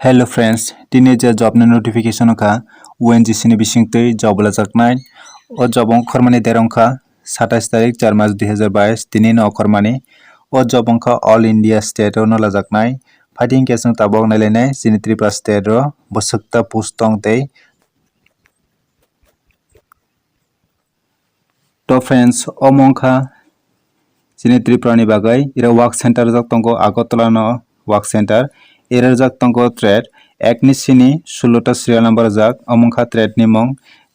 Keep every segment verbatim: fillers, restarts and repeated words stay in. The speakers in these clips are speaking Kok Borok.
Hello friends, tini je job ni notification wngkha, O N G C ni bisingtwi job lajaknai. O job wngkhormani date wngkha satais tarik char mas dui hazar bais, tini no okhormani. O job wngkha All India state o no lajaknai. Phaidi hinkhe chwng tabuk nailainai chini Tripura state o bwswkta post tong tei. To friends, omo wngkha chini Tripura ni bagwi. Iro work center rwjak tongo, Agartala no work center. Iro rwjak tongo trade, ek ni sini sullo ta serial number rwjak, omo wngkha trade ni mung.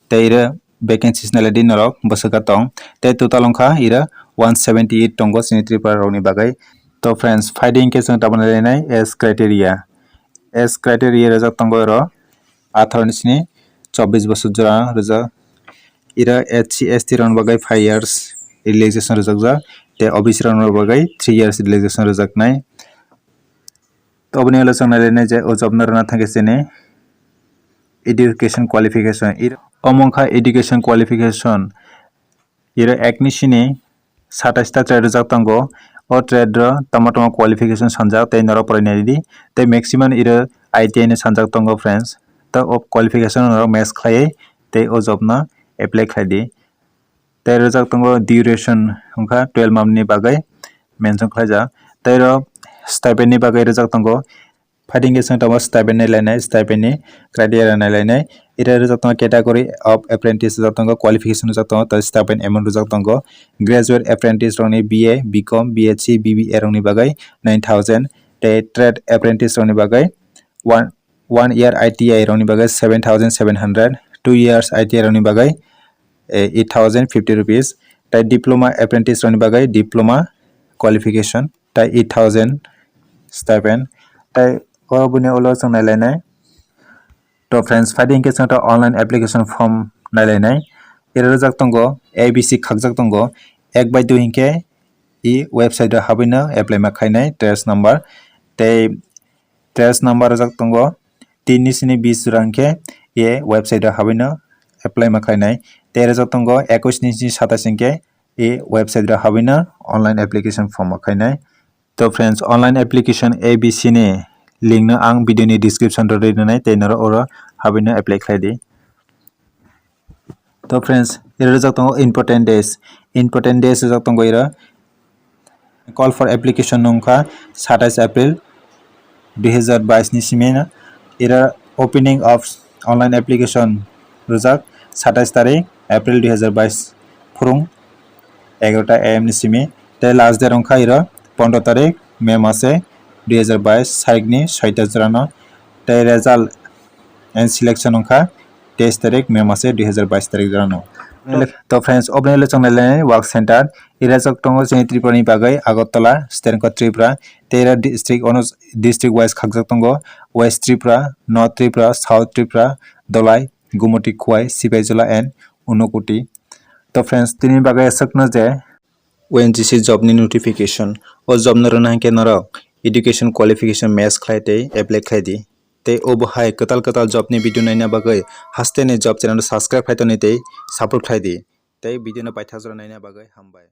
Tei iro vacancies nailai di norok bwswk tong. Tei total wngkha iro one seventy eight tongo chini Tripura rok ni bagwi. To friends, phaidi hinkhe chwng tabuk nailainai age criteria. Age criteria rwjak tongo iro atharo ni sini chobbish bosor jora rwjak. Iro S C S T rokni bagwi five years relaxation rwjakjak, tei O B C rokni bagwi three years relaxation rwjaknai. Tei oboni ulo chwng nailainai je o job no rwna thangkhe chini education qualification. Iro omo wngkha education qualification. Iro ek ni sini satais ta trade rwjak tongo. O trade ro tamo tamo qualification sanjak tei norok porainai di. Tei maximum iro I T I ni sanjak tongo friends. Ta o qualification norok match khlaiwi tei o job no apply khlai di. Tei rwjak tongo duration wngkha twelve month ni bagwi mention khlaijak. Tei ro stipend ni bagwi rwjak tongo. Phaidi hinkhe chwng tabuk stipend nailainai, stipend ni criteria nailainai. Iro rwjak tongo category of apprentice rwjak tongo, qualification rwjak tongo, tei stipend amount rwjak tongo. Graduate apprentice rokni B A, B com, B S C, B B A rokni bagwi nine thousand, tei trade apprentice rokni bagwi one, one year I T I rokni bagwi seven thousand seven hundred, two years I T I rokni bagwi, eh, eight thousand fifty rupees, tei diploma apprentice rokni bagwi diploma qualification tei eight thousand stipend. Tei o bini ulo chwng nailainai. To friends, phaidi hinkhe chwng ta online application form nailainai. Iro rwjak tongo, A B C khakjak tongo. Ek bai dui hinkhe i website o habwino apply ma khainai, trace number. Tei trace number rwjak tongo, tin ni sini bis jora hinkhe i website o habwino apply ma khainai. Tei rwjak tongo, ekwis ni sini satais hinkhe i website o habwino online application form ma khainai. To friends, online application A B C ni link no ang video ni description ro rinai, tei norok oro habwino apply khlai di. To friends, iro rwjak tongo important days. Important days rwjak tongo iro. Call for application wngkha satais April dui hazar bais ni simi no. Iro opening of online application rwjak satais tarik April dui hazar bais phurung egarota A M ni simi. Tei last date wngkha iro pondro tarik May mase dui hazar bais sarikni soita jorano. Tei result and selection wngkha teis tarik May mase dui hazar bais tarik jorano. To friends, oboni le chwng nailainai work center. Iro rwjak tongo chini Tripura ni bagwi Agartala, state wngkha Tripura. Tei iro district ono, district wise khakjak tongo West Tripura, North Tripura, South Tripura, Dholai, Gumoti, Khowai, Sipahijala and Unakoti. To friends, tini bagwi aswkno je O N G C job ni notification. O job no rwna hinkhe norok education qualification match khlai tei apply khlai di. Tei obo hai kwtal kwtal job ni video naina bagwi haste ni job channel no subscribe khai toni tei support khlai di. Tei video no paithak jora naina bagwi hambai.